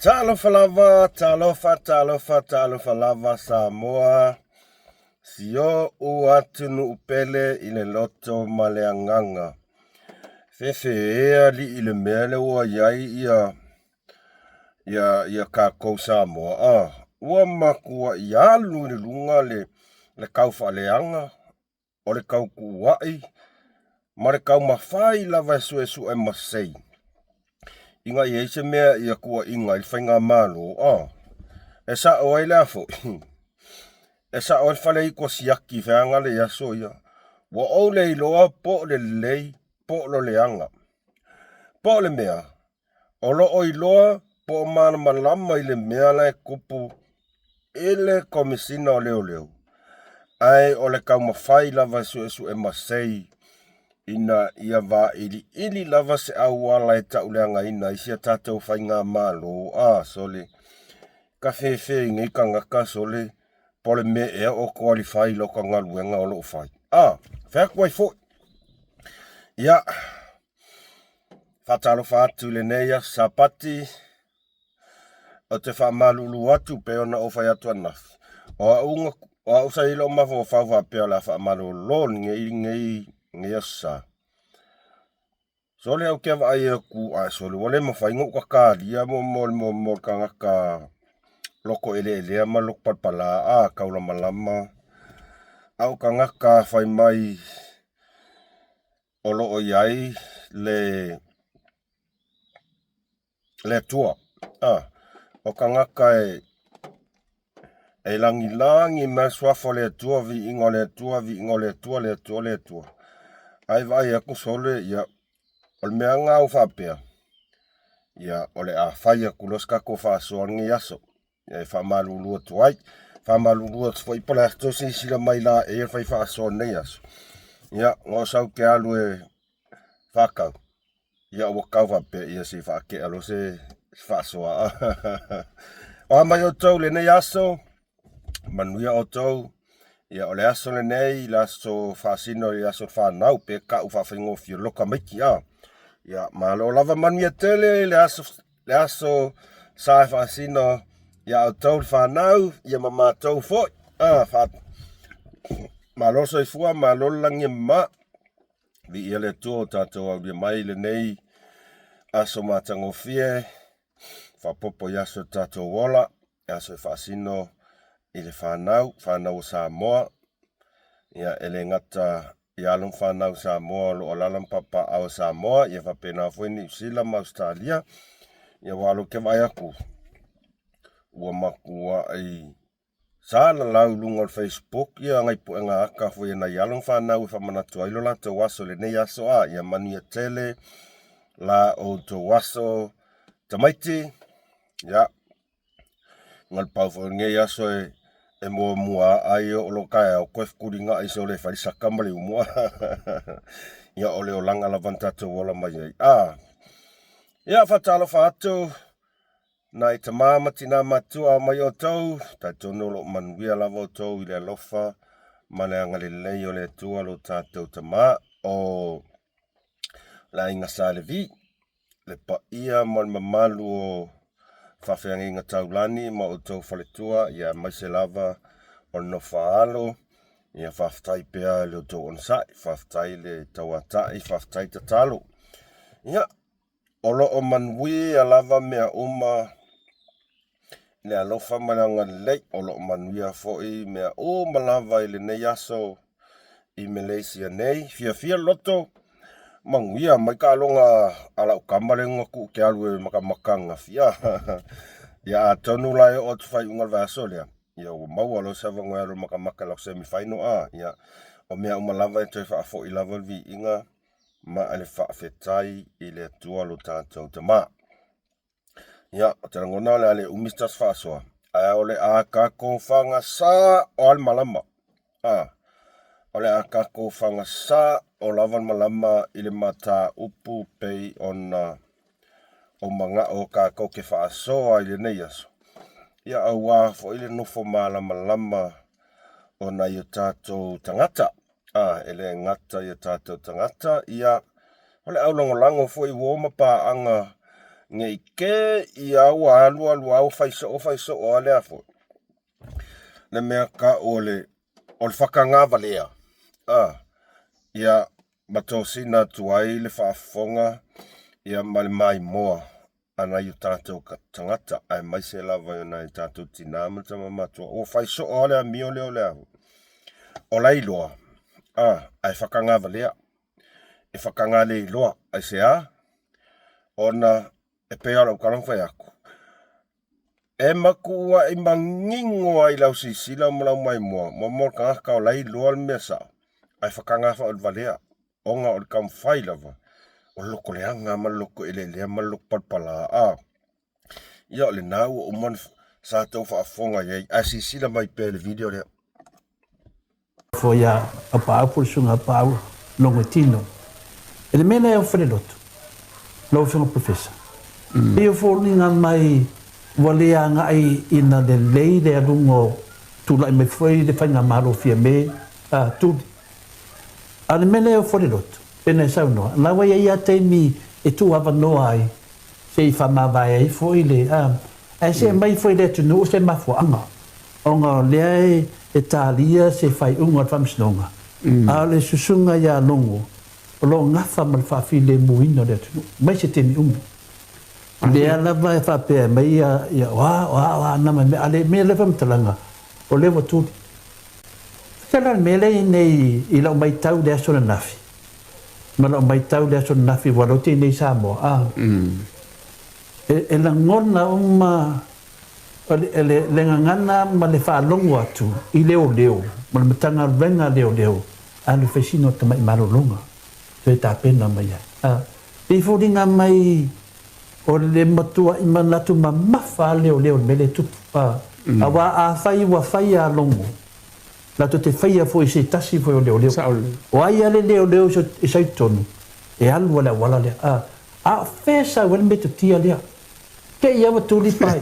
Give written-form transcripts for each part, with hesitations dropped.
Talofa lava, talofa, talofa, talofa lava Samoa, si o'u atunuu pele i le loto ma le agaga. Fefe e alii i le mea lea ua i ai ia ia ia kakou Samoa a ua matuai alu i le luga le le taufaaleaga o le tautuua'i ma le taumafai lava e su'esu'e masei ina ia i ai se mea ia tuua'iina ai le faigamalo a e sa'o ai le a fo'i e sa'o ai le fale aitu a siaki feaga le aso ia ua ou le iloa po o le lelei po o le leaga po o le mea o lo o iloa po o malamalama i le mea la e tupu i le Komesina o Leoleo, ae o le taumafai lava e su'esu'e masei ina ia vailiili lava se auala e ta'uleagaina ai si a tatou faigamalo a sole ka fefe i nei tagata sole po o le mea ea o qualify i lota galuega o lo o fai a fai atu ai fo'i ia faatalofa atu i lenei aso Sapati Ou te faamalulu atu pei ona ou fai atu ananafi, o au, o au sa i ai lou mafaufau faapea o le a faamalolo lenei, lenei, lenei aso sa. Sole au ke vaai atu, ae sole ua le mafai ona ou tatalia mo, mo, mo, mo le tagata loto eleelea ma loto palapala a taulamalama. A o tagata fai mai o lo o i ai le le Atua. A, o tagata e, e lagilagi mai suafa o le Atua, viiga o le Atua, viiga o le Atua, le Atua, le Atua. Ae vaai atu sole, ia, o le mea lena ua faapea, ia, o le a fai atu loa se tatou faasoa lenei aso. Ia, e faamalulu atu ai. Faamalulu atu foi po o le a se tou silasila mai la e fai faasoa lenei aso. Ia, na o sau ke alu e faatau. Ia ua tau faapea ia se i faatea loa se faasoa. O a mai outou i lenei aso, manuia outou. Ia o le aso lenei, le aso faasino i le aso fanau pe ka'u faafaigofie loka maiki a. Ia malo lava manuia tele le aso le aso sa e faasino ia outou le fanau ia ma matou foi. A fa malo soifua, malo le lagi e mama. Viia le Atua ua tatou aulia mai lenei aso matagofie, faaopoopo i aso o le tatou ola, aso e faasino i le fanau, fanau o Samoa. Ia, e le gata i alo ma fanau Samoa o lo o alaala ma papaaao o Samoa, ia faapena foi Niu Sila ma Ausetalia. Ia ua alo ke vaai atu, ua matuai Sa lalau i luga o le Facebook ia nai puega aka foi a nai alo ma fanau e faamanatu ai lo latou aso i lenei aso a ia manuia tele la outou aso tamaiti ia na le pau foi o lenei aso e e muamua ai o lo taeao koe fetuliga'i sole e fai le saka ma le umu ia o le olaga lava na tatou ola mai ai a ia faatalofa atu Nai tama ma tina matua mai outou, talitonu o lo o manuia lava outou i le alofa ma le agalelei o le Atua lo tatou Tama o le aiga Sa Levi, le paia ma le mamalu o faafeagaiga taulani ma outou faletua, ia aemaise lava o le nofoaalo, ia faafetai pea i le outou onosai, faafetai le tauatai, faafetai tatalo. Ia, O lo o manuia lava mea uma i le alofa ma le agalelei. O lo o manuia foi mea uma lava i lenei aso i Malaysia nei. Fiafia le loto, manuia mai taaloga a lau tama lea na tuu ke alu e matamata ananafi. Ia atonu la e oo atu faaiuga o le vaiaso lea, ia ua maua loa se avanoa e alu e matamata i lau semi final a. Ia, o mea uma lava e toe faafoi lava le viiga ma le faafetai i le Atua lo tatou Tama. Ia, o te lagona o le a le umi se tasi faasoa, ae o le a tatou fagasā o a le malama. A, o le a tatou fagasā o lava le malama i le mataupu pei ona o mana'o tatou ke faasoa i lenei aso. Ia, auā foi le nofo malamalama o nai o tatou tagata. A, e le gata i o tatou tagata, ia, o le aulagolago foi uo ma paaga Nei te i a ua alu alu a ua fai soo fai soo a le a foi. Le mea tau o le o le whakangāwalea. Ah, ia ma tosina atu ai le faafofoga ia ma le maimoa a nai o tatou tagata aemaise lava i nai o tatou tinā ma tama matua. Ua fai soo lava le amio lea o le a o la iloa a ae whakangāwalea. E whakangaleiloa aisea? Ona e pei o lau tala na fai atu, e matuai manino ai lau sisila ma lau maimoa, muamua le tagata o la iloa le mea sao, ae whakanga whaoliwalea, ona o le taumafai lava, o le loto leaga ma le loto eleelea ma le loto palapala, a. Ia o lena ua uma sa tau faafofoga i ai, ae sisila mai pea i le video lea. Foi ia Aupaau po o le Susuga Aupaau Logo Tino. E le mea lea o Falelotu, lau Afioga Professor, pei o foliga mai ua le agai ina lelei le aluga o tulai mai foi le Faigamalo Fiame a Tuli. A o le mea lea o Falelotu, pei ona e saunoa, la ua i ai lava taimi e tuuavanoa ai se i faamavae ai foi le, ae se aumai foi i le atunuu se mafuaaga. Ona o lea e talia se faaiuga o le Faamasinoga, a o le susuga ia Logo o lo o gafa ma le faafilemuina o le atunuu, mai se taimi umi. O lea lava e faapea mai ia, o a, o a, o a nama mea, a le mea lea faamatalaga, o lea ua tuli. Faitala le mea lea i nei i lau matau i le aso ananafi, ma lau matau i le aso ananafi ua lote i nei i Samoa, a, e lagona uma O le gagana ma le faalogo atu i leoleo ma le Matagaluega a Leoleo alu e fai sina tamai malologa toe tapena mai ai. A pei e foliga mai o le matuai manatu mamafa a leoleo i le mea lea e tupu. A aua afai ua fai a Logo, latou te faia foi e se tasi foi o leoleo. O ai a le leoleo e sau i totonu, e alu a le auala lea. A a o fea e sau ai le metotia lea? Kei ua tuli pai.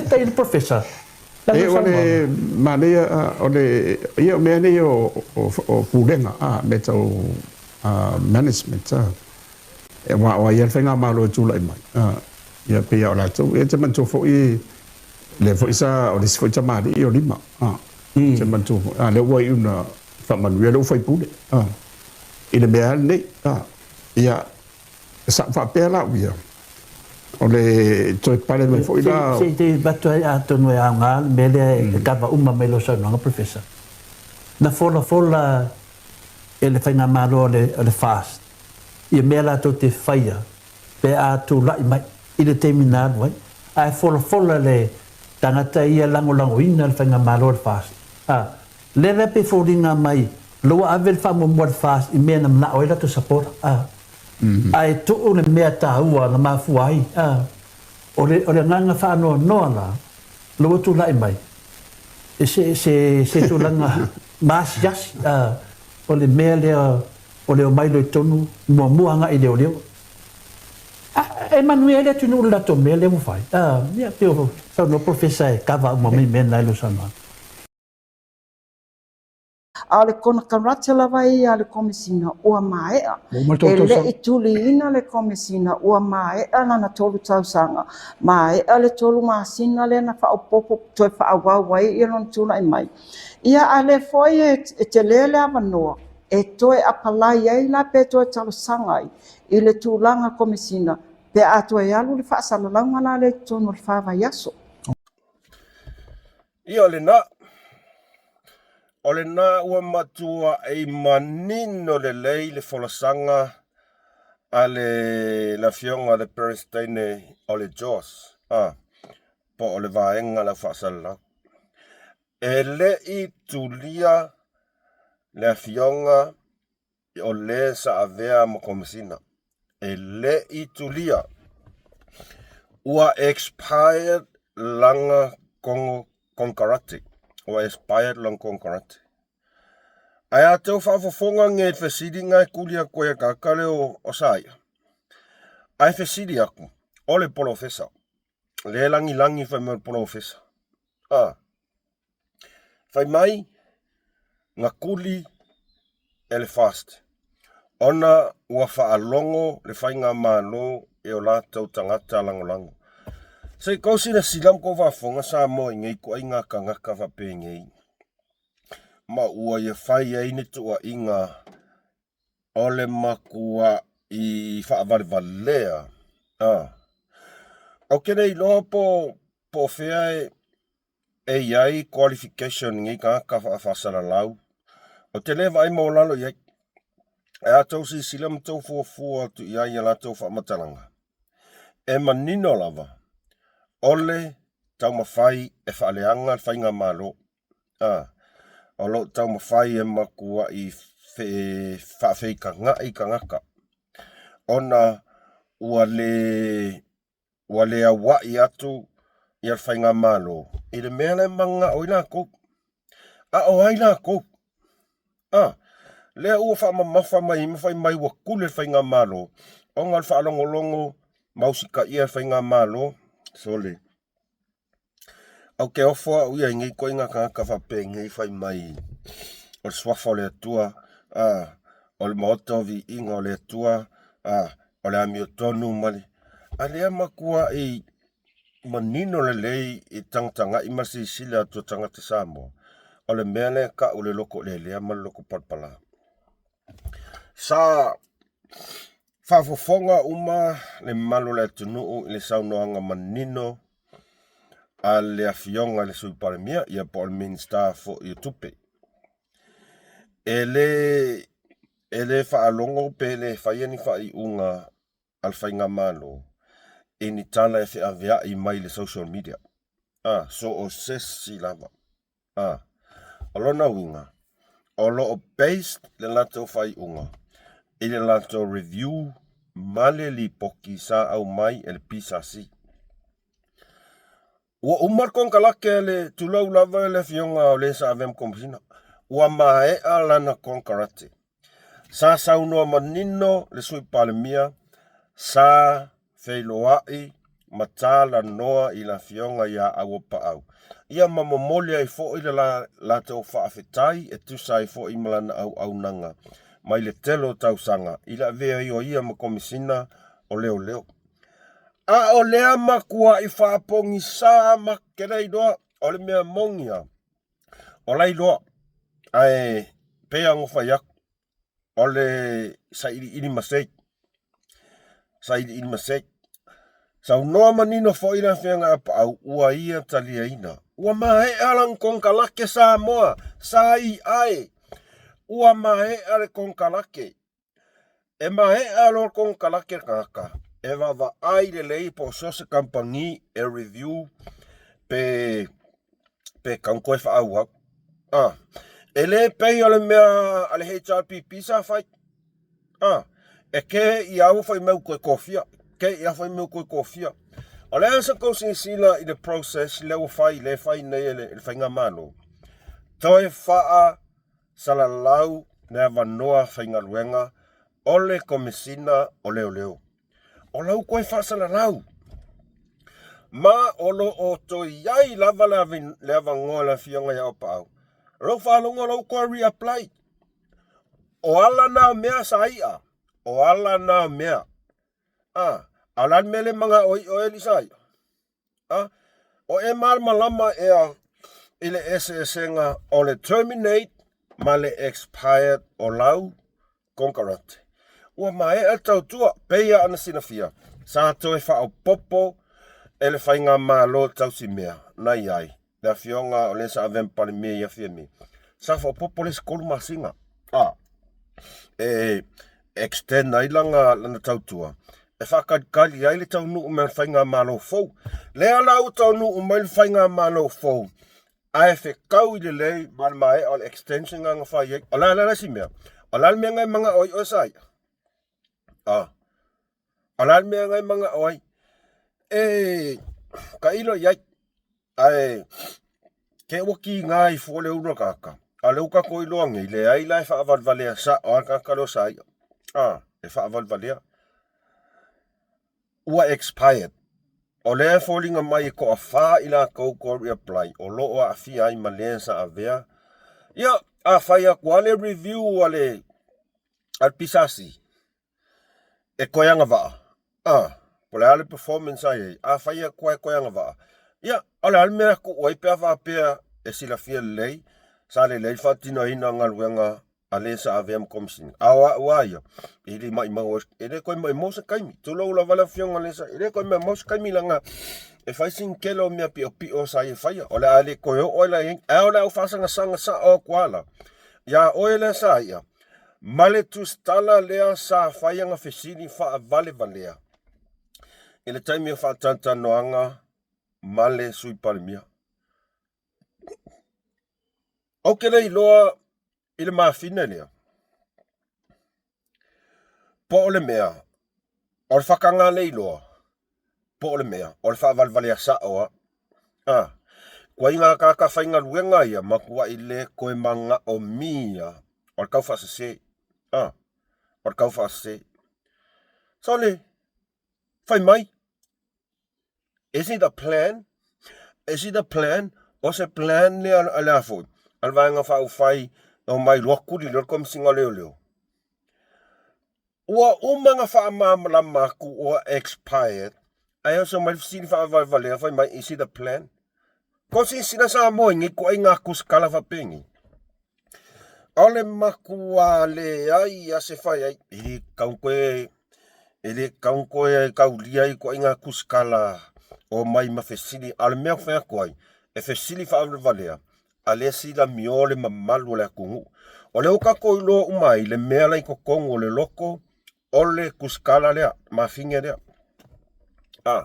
Tai le professor. E o le manaia o le ia o mea nei o o pulega a me tau management a e wa o ai le faigamalo e tulai mai a ia pei o latou e te manatua foi le foi sa o le isi foi tamalii o Lima a te manatua foi a lea ua iu na faamanuia lea ua faipule a i le mea lenei a ia Sa ou faapea la au ia, o le toe pale mai foi la. Se i te avatu ai atonu e aoga le mea lea e kava uma mai lau saunoaga Professor. Na folafola e le Faigamalo a le FAST ia mea latou te faia pe a tulai mai i le taimi na alu ai, ae folafola le tagata ia lagolagoina le Faigamalo a le FAST. A, lea la pei foliga mai loa ave le faamuamua a le FAST i mea na manao ai latou supporter. A. Ae tuu le mea taua na mafua ai, a, o le, o le agaga faanoanoa la, la ua tulai mai, e se, se, se tulaga maasiasi, a, o le mea lea o le omai loa i totonu, muamua agai i leoleo. A, e manuia ai le atunuu i le latou mea lea ua fai. A, ia, pei o saunoa Polofesa e kava uma mai mea na i lau saunoaga. A o le konekarate lava ia a le Komesina ua maea. E le i tuliina le Komesina ua maea lana tolu tausaga, maea le tolu masina lea na faaopoopo toe faaauau ai ia lona tulai mai. Ia a lea foi e tele le avanoa e toe apalai ai la pe toe talosaga ai i le tulaga Komesina pe a toe alu le faasalalauga la lea i totonu o le fa vaiaso. Ia o lena. O lena ua matuai manino lelei le folasaga a le le afioga le Peresetene o le JOS, a, po o le vaega lau faasalalau. E le i tulia le afioga o le sa avea ma Komesina. E le i tulia. Ua expired lana kongo konekarate. Ua expired lana konekarate. Ae a tau faafofoga nge fesili nga e kuli atu ai a tagata lea o Saia. Ae fesili atu, o le polofesa, le lagilagi fai mai o le polofesa. A. Fai mai, na kuli e le FAST. Ona ua faalogo le faigamalo e o latou tagata lagolago. Se i kou silasila ma kou faafofoga Samoa i nei ituaiga tagata faapenei, ma ua ia fai ai ni tuuaiga o le matuai faavalevalea. A. Ou te le iloa po o fea e e i ai qualification i nei tagata faafasalalau. Ou te le vaai maualalo i ai. Ae a tou silasila ma tou fuafua atu i ai i a latou faamatalaga, e manino lava o le taumafai e faaleaga le faigamalo. A, o lo o taumafai e matuai faafeitaga'i tagata ona ua le ua le aua'i atu ia le faigamalo i le mea la e mananao ai latou. A o ai latou? A, lea ua faamamafa mai ai ma fai mai ua tuli le faigamalo ona o le faalogologo ma usitaia le faigamalo. Sole. Ou te ofo au ia i nei ituaiga tagata faapenei fai mai o le Suafa o le Atua, a, o le Maota o Viiga o le Atua, a, o le amiotonu ma le... A lea matuai manino lelei i tagatagai ma silasila atu a tagata Samoa, o le mea lea e tau o le loto lelea ma le loto palapala. Sa Faafofoga uma le mamalu o le atunuu i le saunoaga manino a le Afioga i le Sui Palemia, ia po o le Minisita foi o Tupe. E le, e le faalogo pe le faia ni faaiuga a le Faigamalo i ni tala e feaveai mai le social media. A, so o se isi lava. A. O lona uiga, o lo o based le latou faaiuga i le latou review ma le lipoti sa aumai e le PSC. Ua uma le konekarate a le, tulou lava le afioga o le sa avea ma Komesina, ua maea lana konekarate. Sa saunoa manino le Sui Palemia, sa feiloai ma talanoa i le Afioga ia Auapaau, ia ma momoli ai foi le latou faafetai e tusa ai foi ma lana auaunaga mai le tele o tausaga i le avea ai o ia ma Komesina o Leoleo. A o lea matuai faapogisa ma ke le iloa, o le mea moni lava, O la iloa, ae pei lava ona fai atu, o le sailiili masei, sailiili masei. Saunoa manino foi le Afioga ia Paau, ua ia taliaina. Ua maea lana konekarate Samoa, sa i ae. Ua maea le konekarate. E maea loa le konekarate le tagata, e vaavaai lelei po o so o se kamupani e review pe pe tatau ona toe faaauau. A, e le pei o le mea a le HRPP sa fai. A, e kē ia ua fai mai ua toe tofia, kē ia fai mai ua toe tofia. O le a sa tou silasila i le process lea ua fai, lea e fai nei e le Faigamalo? Toe faa salalau le avanoa faigaluega o le Komesina o Leoleo. O la ua toe faasalalau, ma o lo o toe i ai lava le avanoa i le Afioga ia Auapaau. O lou faalogo o la ua toe reapply. O ala na o mea sa i'a, o ala na o mea. A, a o le a le mea le manao ai oe alii sa i'a? A, o e malamalama ea i le eseesega o le terminate ma le expired o lau konekarate. Ua maea le tautua, pei lava ona silafia, sa toe faaopoopo e le Faigamalo tausimea na i ai le afioga o le sa avea ma Palemia ia Fiame, sa faaopoopo le isi 3 masina a e extend ai lana, lana tautua e faatalitali ai le taunuu mai o le Faigamalo fou. Lea la ua taunuu mai le Faigamalo fou, ae fetaui lelei ma le maea o le extension na fai ai. O le a le isi mea? O le a le mea na e manao ai oe sa ia? A. O le a le mea na e manao ai? E tailo i ai. Ae te ua kiga ifo o le ulu o le tagata, a o lea ua tatou iloa nei, leai la e faavalevalea sao lava le tagata lea o sa ia. A, e faavalevalea. Ua expired. O lea e foliga mai e toafa i latou toe reapply o lo o aafia ai ma le sa avea. Ia, a fai atu lava le review a le. A le PSC, e koe agavaa, a, po o le a le performance a i ai, afai e koe koe agavaa, ia, o le a le mea e tuu ai pe a faapea e silafia lelei, sa lelei le faatinoina o galuega a le sa avea ma Komesina. A o au lava ia, e le maimau ai, e le toe maimau se taimi. Tulou lava le afioga i le sa, e le toe maimau se taimi leaga e fai sina tele o mea piopio sa ia faia. O le a le toe oo ai la i ai. Ae o le a ou faasagasag sao atu lava la iā oe lea sa ia, ma le tusitala lea sa fai ana fesili faavalevalea i le taimi o faatalatalanoaga ma le Sui Palemia. Ou te le iloa i le mafine lea, po o le mea o le whakanga le iloa, po o le mea o le whaavalevalea sao a. A, kua i ngā kākā whaingaluenga ia matuaʻi le koe manaʻomia o le tau whaasese. A, o le tau whaasese. Sole, whai mai. Is it a plan? Is it a plan? O se plan lea a le a foi? A le Vaega Faaupufai e omai loa kuli loa le Komisiga o Leoleo. Ua uma ona faamalamalama atu ua expired, ae oso mai le fesili faavalevalea fai mai is it a plan? Ko silasila Samoa i nei ituaiga tusitala faapenei. O le matua leai a se fai ai, e le tatau toe, e le tatau toe taulia i ituaiga tusitala omai ma fesili. A o le mea ou te fai atu ai, e fesili faavalevalea, a lea silamio le mamalu o le atunuu. O lea ua tatou iloa uma ai le mea la i totonu o le loto o le tusitala lea, mafine lea. A,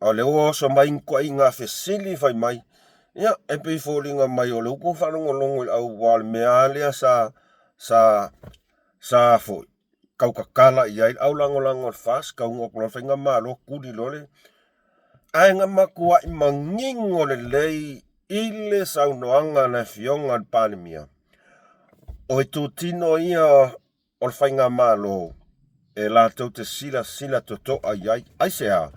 a o lea ua oso mai ituaiga fesili fai mai, ia, e pei e foliga mai o lea ua outou faalogologo i le au, aua o le mea lava lea sa, sa, sa foi, tau tatala i ai le aulagolago o le FAST, taunuu atu loa le faigamalo, tuli loa le, ae na matuai manino lelei i le saunoaga a le Afioga i le Palemia, o itutino ia o le faigamalo e latou te silasila totoa i ai. Aisea?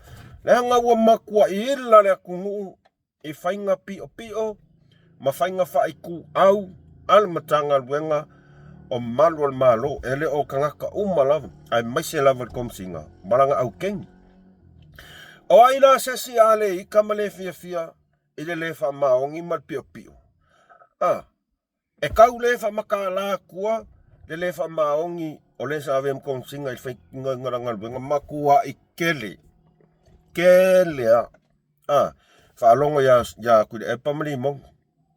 Leaga ua matuai ila le atunuu i faiga piopio ma faiga faaituau a le Matagaluega o Malu o le Malo, e le o tagata uma lava, aemaise lava le Komesina ma lana aukeni. O ai la se isi a le ika ma le fiafia i le le faamaoni ma le piopio? A, E kau le faamatala atua le le faamaoni o le sa avea ma Komesina i le faitinoina o lana galuega, matuai tele, tele lava. A, faalogo ia, ia Tuilaepa ma Limogo,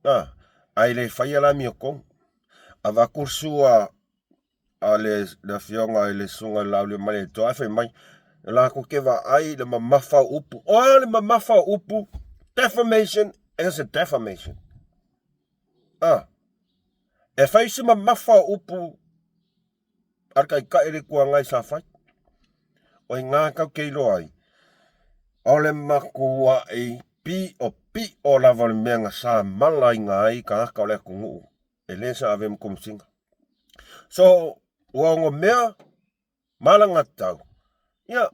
a, ae le faia le amiotonu. Avatu le sua a le, le afioga i le susuga i le Laauliamaletoa ae fai mai, latou te vaai i le mamafa o upu. O a le mamafa o upu? Defamation is a defamation. A, e fai si mamafa o upu a le Taitai o le Itu Agai sa fai. O i ngā kau ke iloa ai, o le matuaʻi piʻopiʻo lava o le mea na sa malaina ai tagata o le atunuu e le sa avea ma Komesina. So, ua onomea ma alagatau, ia,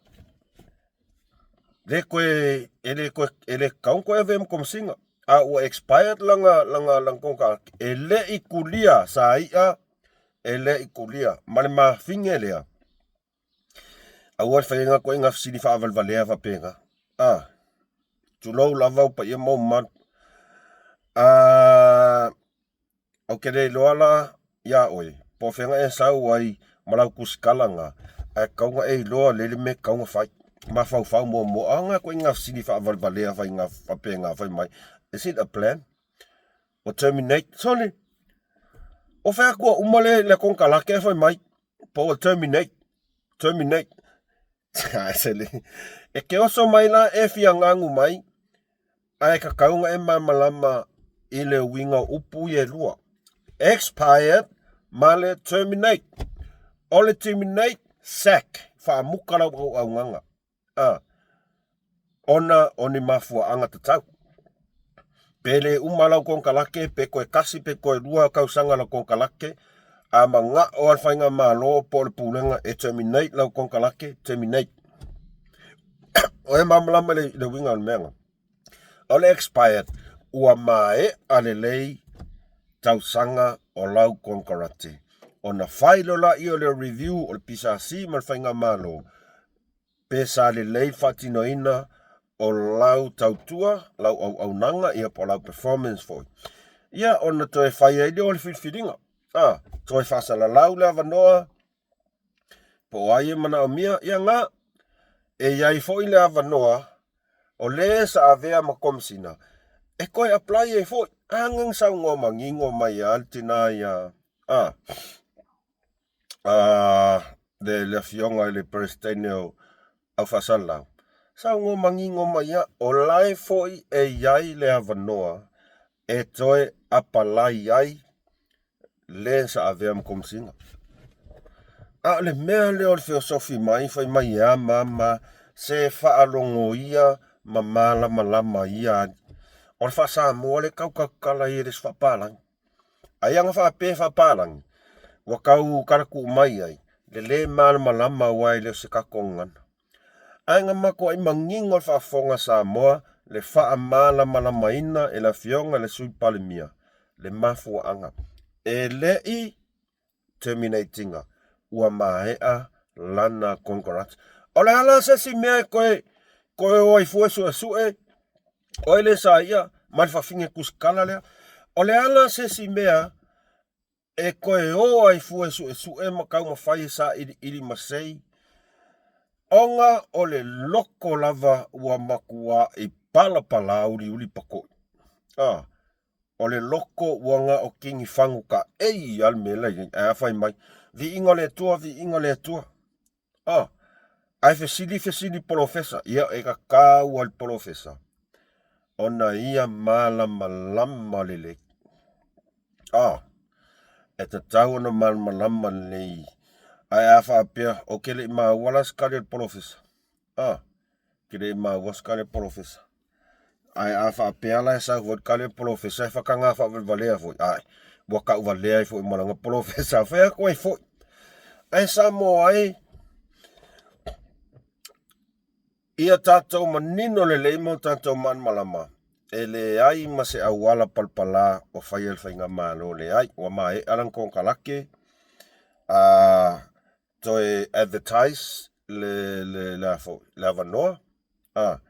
le koe, e le koe, e le tatau ona toe avea ma Komesina, a ua expired lana, lana, lana konekarate, e le i kulia sa ia, e le i kulia, ma le mafine lea, aua le faiga ituaiga fesili faavalevalea faapena, a, tulou lava ou paia ma ou mamalu. A, Ou te le iloa la iā oe, po o fea na e sau ai ma lau tusitala na, ae tatau ona e iloa lelei le mea e tatau ona fai. Mafaufau muamua, a na ituaiga fesili faavalevalea faiga faapena fai mai, is it a plan? Or terminate? Sole! O fai atu ua uma le, le konekarate ae fai mai, po ua terminate, terminate. E ke oso mai la e fia ganu mai, ae tatau ona e malamalama i le uiga o upu ia e lua, expired ma le terminate. O le terminate, sack, faamuta lau auaunaga, a, ona o ni mafuaaga tatau. Pe le uma lau konekarate, pe toe tasi pe toe lua tausaga lau konekarate, a manao lava le faigamalo po o le pulega e terminate lau konekarate, terminate. O e malamalama i le uiga o le mea lena. O le expired, ua maea lelei tausaga o lau konekarate. Ona fai loa laia o le review o le PSC ma le Faigamalo, pe sa lelei le faatinoina o lau tautua, lau auaunaga, ia po o lau performance foi. Ia, ona toe fai ai lea o le filifiliga. A, toe faasalalau le avanoa, po o ai e manaomia, ia na. E i ai foi le avanoa o le sa avea ma Komesina e toe apply ai foi. A na saunoa manino mai lava le tina ia, a, a, le, le afioga i le Peresetene o Aufaasalalau, saunoa manino mai lava, o lae foi e i ai le avanoa e toe apalai ai le sa avea ma Komesina. A o le mea lea o le feosofi mai, fai mai e ama ama, se faalogoia ma malamalama ia ai. O le faa-Samoa lea e tau tautala ai e le isi faapalagi. Ai ana faapea faapalagi, ua tau talatuu mai ai le le malamalama aua e le o se tatou gagana. Ae na matuai manino le faafofoga a Samoa le faamalamalamaina e le Afioga i le Sui Palemia le mafuaaga e le i terminate ina ua maea lana konekarate. O le a la se isi mea e toe toe o ai fua e suesue oe le sa ia ma le fafine tusitala lea? O le a la se isi mea e toe o ai fua e suesue ma taumafai e sailiili masei, ona o le loko lava ua matuai palapala uliuli patoʻi. A, o le loko ua na o kini fagu taʻei lava le mea la i ai, ae a fai mai, Viiga o le Atua, viiga o le Atua. A, ae fesili fesili polofesa, ia e tatau lava i le polofesa ona ia malamalama lelei. A, e tatau ona malamalama lelei. Ae a faapea, ou te le i maua la se tali a le polofesa. A, ou te le i maua se tali a le polofesa. Ae a faapea la e sau foi le tali a le polofesa e faataga faavalevalea foi, ae ua tauvalea ai foi ma lana polofesa, fai atu ai foi. Ae Samoa e, ia tatou manino lelei ma o tatou malamalama, e leai ma se auala palapala o faia e le Faigamalo, leai, ua maea lana konekarate, a toe advertise le, le, le, a foi, le avanoa, a,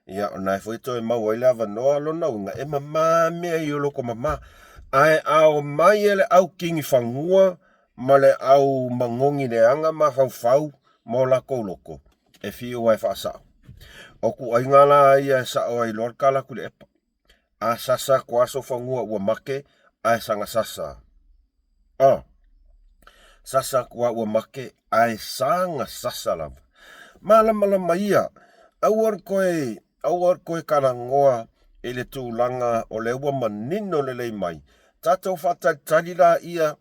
ia, o lena foi e toe maua ai le avanoa, lona uiga, e mama mea i o loko mama. Ae a o mai e le au kini fanua ma le au magogi leaga mafaufau ma o latou loko, e fiu lava e faasao. O ituaiga la ia e sao ai loa le tala atu i le epa. A sasa atu lava sou fanua ua make, ae saga sasa. A sasa atu lava ua make, ae saga sasa lava. Malamalama ia, aua le toe, aua le toe talanoa i le tulaga o lea ua manino lelei mai. Tatou faatalitali laia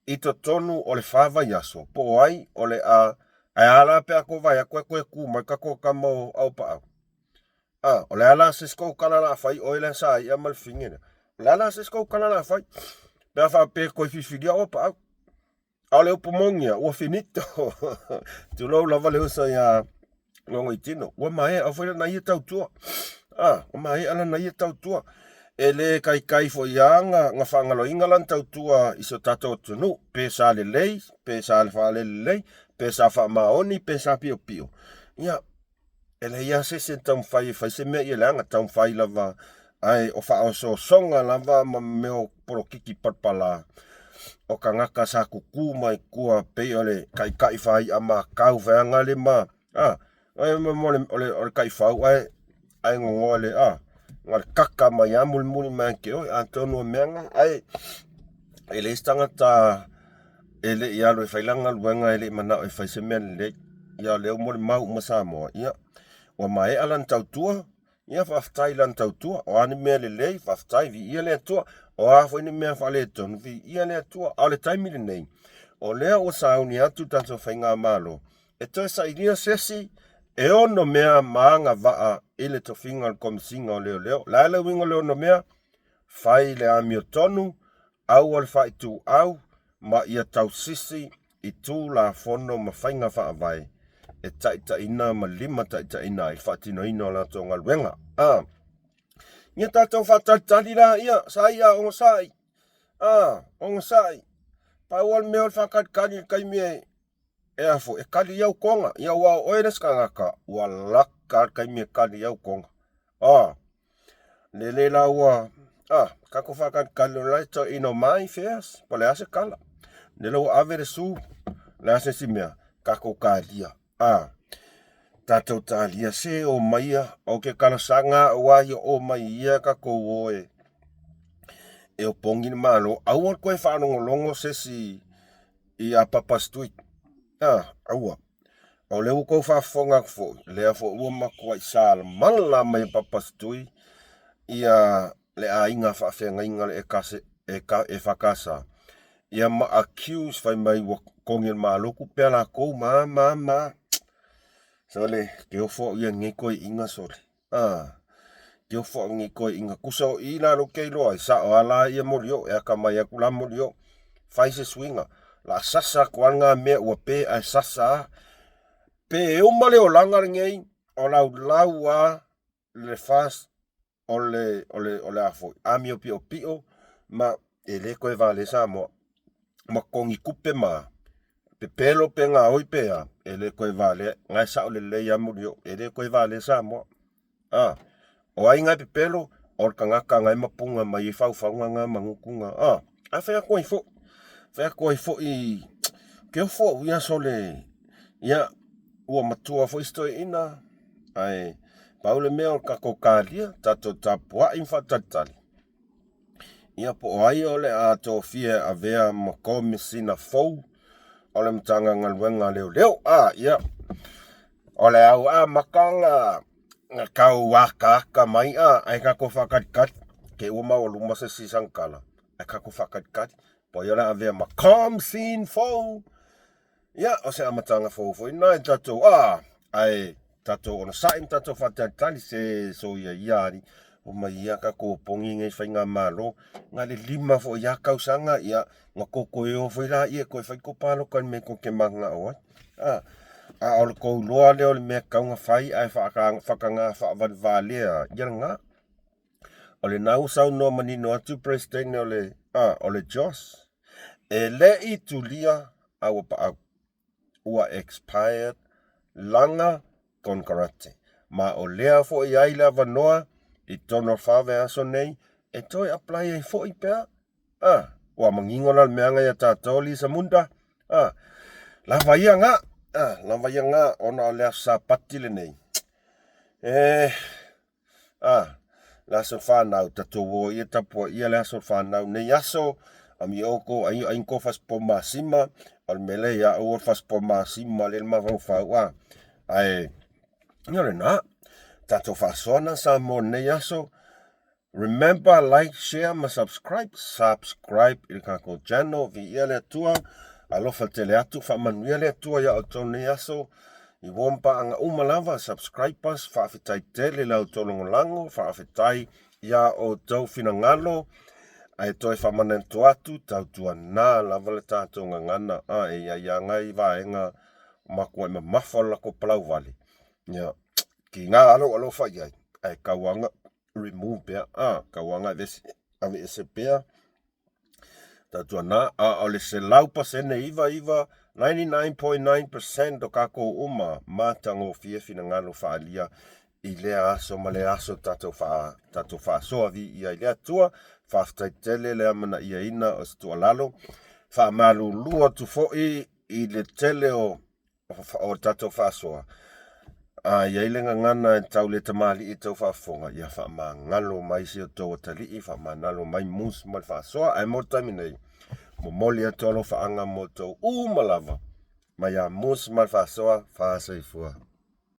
i totonu o le fa vaiaso, po o ai o le a, ae a la pe a toe vaai atu e toe tu mai tatou tama o Auapaau. A, o le a la se isi kou tala o le a fai oe lea sa ia ma le fine lea? O le a la se isi kou tala o le a fai? Pe a faapea e toe filifilia Auapaau. A o le upu moni ia, ua finito. Tulou lava le uso iā Logoitino. Ua maea foi lana ia tautua. A, ua maea lana ia tautua. E le taitai foi lava na, na faagaloina lana tautua i si o tatou atunuu, pe sa lelei, pe sa faalelelei, pe sa faamaoni, pe sa piopio. Ia, e leai lava se isi e taumafai e fai se mea ia leaga, taumafai lava ae o faaosoosoga lava ma mea o polokiki palapala o tagata sa tutu mai tua pei o le taitai fai'a matau feaga le ma a o le, o le, o le taifau ae ae gogoa le a na le kaka mai lava mulimuli mai ia te oe atonu o mea na ae e leai se tagata e le i alu e fai lana galuega e le i manao e fai se mea lelei. Ia o lea ua molimau uma Samoa, ia ua maea lana tautua, ia faafetai i lana tautua. O a ni mea lelei, faafetai, viia le Atua. O a foi ni mea faaletonu, viia le Atua. A o le taimi lenei, o lea ua sauni atu le tatou Faigamalo e toe sailia se isi e ono mea ma agavaa i le tofiga o le Komesina o Leoleo. O le a le uiga o le ono mea? Fai le amiotonu, aua le faaituau ma ia tausisi i Tulafono ma faiga faavae e taitaiina ma limataitaiina ai le faatinoina o latou galuega. A. Ia tatou faatalitali laia, sa ia onosai. A, onosai. Pau o le mea o le faakalikali i le taimi e e a foi, e kali i au koga. Ia aua o oe le isi tagata ua laka le taimi e kali i au koga. A, lele la ua, a, tatou faakalikali o la e toeaina o mai feas, po o le a se tala. Lele ua ave le su, le a se isi mea, tatou talia. A, tatou talia se omaia, o ke talosaga aua ia omai ia tatou o e e opogi le Malo, aua le toe faalogologo se isi i a Papa Street. A, aua. O lea ua tou faafofoga atu foi, lea foi ua matuai salamala mai e Papa Street ia le aiga faafeagaiga le EFKS, ia ma accuse fai mai ua togi e le Malo tupe a latou ma ma ma. Sole, te ofo au ia lenei toeaiina sole. A, te ofo au lenei toeaiina. Tusa o i la lou te iloa ai, sao a la ia molioo, e atamai atu la molioo. Fai se suiga. La sasa atu a lena mea ua pe ae sasa a. Pe uma le olaga lenei, o laulau a le FAST o le, o le, o le a foi, amio piopio ma e le toe vale Samoa. Ma togi tupe ma pepelo pe gaoi pe a, e le toe valea. Na e sao lelei a muli o, e le toe valea Samoa. A, o ai na e pepelo, o le tagata na e mapuga mai ai faufauga na ma gutu na. A, ae fai atu ai foi, fai atu ai foi, ke ofo au ia sole, ia, ua matua foi si toeaina, ae pau le mea o le tatou talia, tatou tapuai ma faatalitali, ia po o ai o le a tofia e avea ma Komesina fou o le Matagaluega a Leoleo. A, ia, o le au amata na tau akaaka mai, a, ae tatou faatalitali, te ua maualuma se isi sanitala, ae tatou faatalitali, po o ai o le a avea ma Komesina fou. Ia, o se amataga fou foi lena i tatou, a, ae tatou onosai ma tatou faatalitali se soia ia ali, o mai ia tatou opogi nei faigamalo, na le lima foi ia tausaga, ia, na tou toe o foi laia e toe fai tou palota i le mea tou te mananao ai. A, a o le tou iloa lea o le mea e tatau ona fai ae faataga faavalevalea ia lena. O lena ua saunoa manino atu Peresetene o le, a, o le JOS, e le i tulia a ua paau, ua expired lana konekarate. Ma o lea foi ai le avanoa i totonu o le vaiaso nei e toe apply ai foi pe a. A, ua manino la le mea na ia tatou Lisa Munda. A, lava ia na, a, lava ia na ona o le aso Sapati lenei. E, A, le aso fanau, tatou o ia tapuaia le aso fanau nei aso, a mi outou ai ai ko fasipo masima, o le mea lea ia au o le fasipo masima lea le mafaufau a. Ae, ia o lena, tatou faasoa na Samoa nei aso, Remember, like, share ma subscribe, subscribe i le tatou channel, viia le Atua, alofa tele atu, faamanuia le Atua ia outou nei aso, I won paaga uma lava, subscribers, faafetai tele la outou lagolago, faafetai ia outou finagalo, ae toe faamanatu atu, tautuana lava le tatou gagana, a e iai a ngai vaega makuai mamafa o le latou palauvale, ia, kiga lou alofa iai, ae tauaga remove pea, a, tauaga aveese pea, Tautuana, a o le 100% 99, 99.9% o kakou uma matagofie finagalo faaalia i lea aso ma lea aso tatou faa tatou faasoa viia i le Atua. Faafetai tele le amanaiaina o se tuualalo. Faamalulu atu foi i le tele o o le tatou faasoa, a i ai le gagana e tau le tamalii e tau faafofoga, ia faamagalo mai si o tou atalii, faamagalo mai Moose ma le faasoa. Ae mo le taimi nei, momoli atu alofaaga mo outou uma lava, mai ia Moose ma le faasoa, faasoifua.